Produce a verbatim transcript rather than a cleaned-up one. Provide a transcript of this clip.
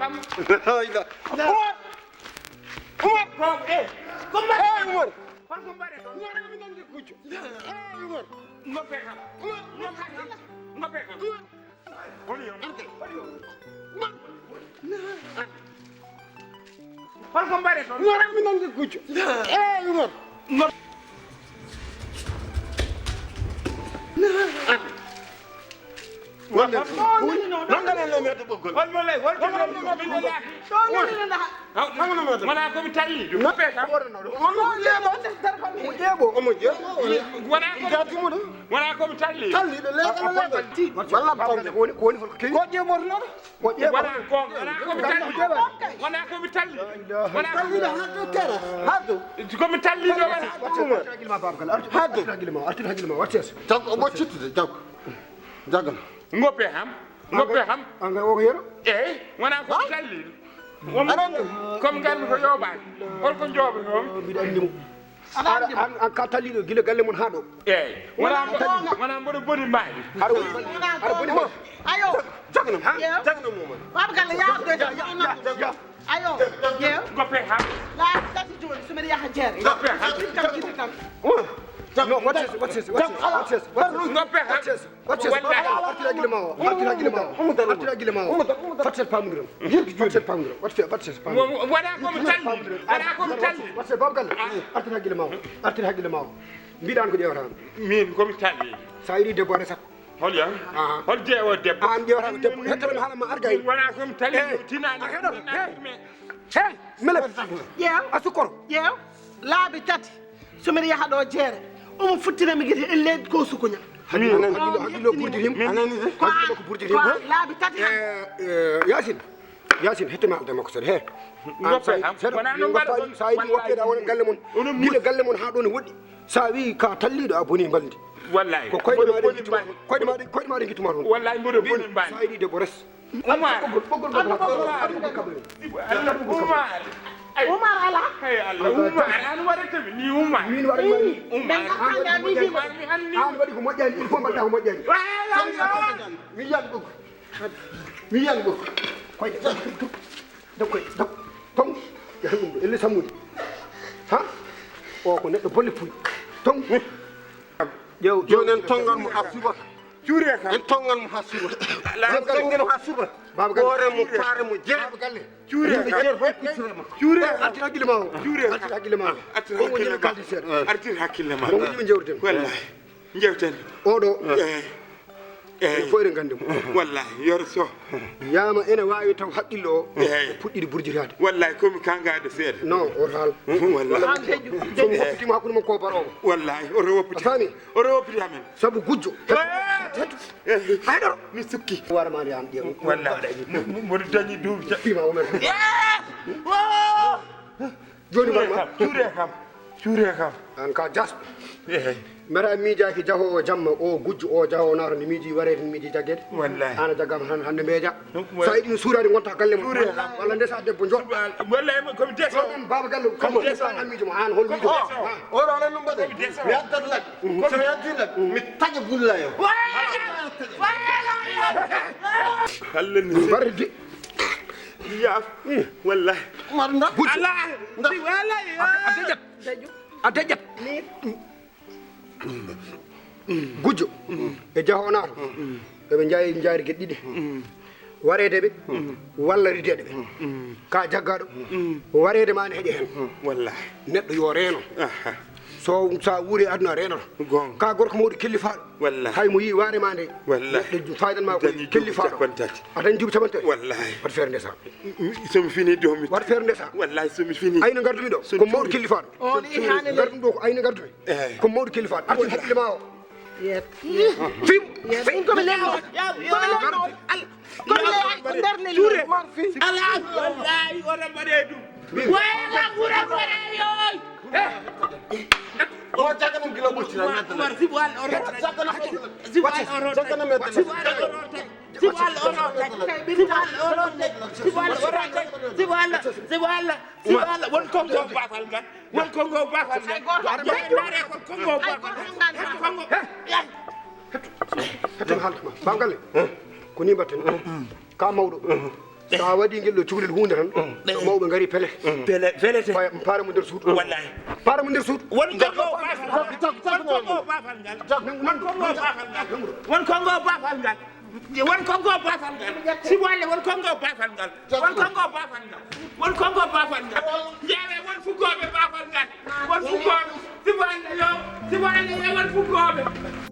Umar! Umar! Ko, eh, ko mbaɗɗon? Hey, Umar! Hol ko mbaɗɗon? Umar, mi nangi gujjo. Hey, Umar! Ngoppe kam. Umar! Ngoppe kam. Ngoppe kam. Umar! Holi on. Arde. Holi on. Umar! Hol ko mbaɗɗon? Umar, mi nangi gujjo. Hey, Umar! Ngoppe. Wonde non ngaɗen no metto ɓoggol. Hol mo lay, hol ko lay, min lay. Wona ko mi talli. No pe kam. Omo ƴeeɓo. Omo ƴeeɓo. Wona ko mi talli. Talli ɗo leeɗa leeɗa. Walla ko woni ko woni ko ƴeeɓorno. Wona ko wona ko mi talli. Wona ko mi talli. Talli ɗo hatto kara. Hatto. Ko mi talli ɗo wona. Hatto. Artir hakkille ma, artir hakkille ma, artir hakkille ma, wattees. Tan ko omo cittude jaggo. Jaggan. Ngoppe ham. Ngoppe ham. An kay o ko yero? Eey, wona ko talli. Aɗa anndi? Comme nganmi ko yooɓaani. Hol ko jooɓotoo? Mbiɗa anndi mo. Aɗa anndi mo? An, an ka talliɗo gila galle mon haa ɗo. Eey. Wona mbo-, wona mboɗo boni mbaadi. Aɗa boni mbaadi. Aɗa boni mbaadi. Ayo. Jaggan. Ha? Jaggan mo man. Baaba Galle, yaa ɗo. Ya, ya, ya, ya. Ayo, ƴeew. Ngoppe ham. Laabi tati jooni, so mbiɗa yaha jeere. Ngoppe ham. Kam jiɗi kam. No, wattees, wattees, wattees, wattees, wattees. Ngoppe ham. Wattees, wattees. Wallahi. Artir hakkille ma o, artir hakkille ma o, artir hakkille ma o. Fattel paamondiron. Fattel paamondiron. Wattees, wattees paamondiron. Wona ko mi talli. Wona ko mi talli. Wattees, Baaba Galle. Artir hakkille ma o, artir hakkille ma o. Mbiɗa an ko ƴeewata. Min ko mi talli. Sa yiɗi debbo a resat. Hol ya? Aha. Hol jeewo debbo? An ƴeewata ko debbo. Hettoɗo mi haala ma argay. Wona ko mi talli. Eh, tinaani. A heɗoto. Eh. He, mele. Ƴeew. A sukkoro. Ƴeew. Laabi tati. So mbiɗa yaha ɗo jeere. Omo futtina mi gite e leydi ko sukuña. Hakkille, hakkille o burjiri him. Ko an, ko an, laabi tati han. Eh, eh, Yaasin. Yaasin, hetto mi haalda makko seeɗa. He. An sa yiɗi, seeɗa, wona noon mbaɗa on, sa yiɗi wallahi. Woppede a wona galle mon. Gila galle mon haa ɗo ne woɗɗi. Sa wi ka talliɗo a boni mbaldi. Wallahi. Ko koyɗe ma ɗe ngittu-, koyɗe ma ɗe, koyɗe ma ɗe ngittuma toon. Wallahi, mboɗo boni mbaali. Sa yiɗi debbo res. Umar. Ɓoggol, ɓoggol, ɓoggol, ɓoggol, ɓoggol, ɓoggol. Allah, Umar. Ay. Umar ala. Hey, Allah, Umar, an waɗata mi ni Umar. Min waɗata ma ni. Umar. Min waɗata ma ni. An waɗi ko moƴƴani, il faut mbaɗɗa ko moƴƴani. Wala, wala. Mi yiyan ɓoggol. Mi yiyan ɓoggol. Koyɗe. Dok koy, dok. Ton. Yaha ɗum ɗo, elle sammude. Ha? O ko neɗɗo bolle puy. Ton. Ƴeew, ƴeew. Jooni en tonngan mo haa subaka. Cuure kam. En tonngan mo haa subaka. En tonngan mo haa subaka. Baaba Galle. Hoore mo, paare mo, jeeya. Baaba Galle. Cuure kam. Yimɓe jeeya fof kuccira mo. Cuure kam. Artir hakkille ma o. Cuure kam. Artir hakkille ma o. Artir hakkille ma. Artir hakkille ma. Mo woni ɓe jewten. Wallahi. Jewten. Oɗo. Eh. Eh. Ene fof eɗen nganndi mo. Wallahi, yoro so. Wiyaama ene waawi taw haqqille o, eh, puɗɗiɗi burjitaade. Wallahi, ko mi kanngaaɗo seeɗa. Non, o haal. Wallahi. So mi hoppitima hakkunde mon ko baroowo. Wallahi, oto woppiti. A faami? Oto woppiti amen. Sabu gujjo. Eh. Heɗo. Eh. Haydoro. Mi sukki. Warmaade am ƴeew. Wallahi. Mo-, mo-, mboɗo dañi duuɓi ca-, pima o men. Eh. Oh. Jooni mbar ma. Cuure kam. Cuure kam. An ka jasɗo. Eey. Mbiyata miijaaki jahoowo jamma, o gujjo, o jahoowo naato, nde miiji wareede, nde miiji jaggeede. Wallahi. An a jaggaama han-, hannde mbeeja. Wallahi. Sa yiɗi no suuraade ngonta galle mon. Cuure kam. Walla ndesa debbo njoɗɗo. Wallahi, ko mi deso. Ɗum Baaba Galle, ko mi deso. An miijo mo, an hol miijo? Ko mi deso. Ha. O ɗo aɗa ɗum mbaɗa. Ko mi deso. Mi addat lak. Ko mi addi lak. Mi taƴa bulla yo. Wallahi. Wallahi. Ɗum barde. Yaaf. Wallahi. Umar, nda. Gujjo. Ala. Nda. Wallahi. A, a dejat. A dejat. Gujjo. E jahonaato. Eɓe njaayi, njaari geɗe ɗiɗi. Wareede ɓe, walla rideede ɓe. Ka jaggaaɗo. Wareede ma ne heƴa heen. Wallahi. Neɗɗo yo reeno. Aha. So, sa wuuri aduna reenoto. Goonga. Ka gorko mawɗo kellifaaɗo. Wallahi. Hay mo yii waare ma nde. Wallahi. Neɗɗo faydan ma ko dañi duuɓi kellifaaɗo. Cappanɗe tati. A dañi duuɓi cappanɗe tati? Wallahi. Waɗ feere ndesa. Mi, so mi fini do mi. Waɗ feere ndesa. Wallahi, so mi fini. Ayno ngardumi ɗo. Ko mawɗo kellifaaɗo. On i haali le. Ngardumi ɗo ko ayno ngardumi. Eh. Ko mawɗo kellifaaɗo. Artir hakkille ma o. Yet. Fim. Yet. Fim. Ko mi lelno. Ko mi lelno. Al-, ko mi lelno. Nder lelno. Cuure. Ala. Wallahi, oɗon mbaɗe ɗum. Wayla ɓura mbaɗe yoy. Eh. O jagganam gila ɓoccira. Umar, Umar, sibu al o rota. Jagganam. Sibu al o rota. Jagganam. Sibu al o rota. Sibu al o rota. Sibu al o rota. Sibu al, sibu al, sibu al. Won kongo bafal ngal. Won kongo bafal ngal. Ay, goto. Ndaare ko kongo bafal. Ay, goto ngal. Kongo. Hetto, hetto mi haalta ma. Baaba Galle. Ko ni mbaɗten. Ka mawɗo. So a waɗi ngel ɗo cukalel huunde tan, mawɓe ngari pele. Pele, pelete. Paara mo nder suudu. Wallahi. Paara mo nder suudu. Won konngoo baafal ngal. Won konngoo baafal ngal. Won konngoo baafal ngal. Won konngoo baafal ngal. Won konngoo baafal ngal. Sibu Alla, won konngoo baafal ngal. Won konngoo baafal ngal. Won konngoo baafal ngal. Ƴeewee won fuggooɓe baafal ngal. Won fuggooɓe. Sibu Alla yo. Sibu Alla yo won fuggooɓe.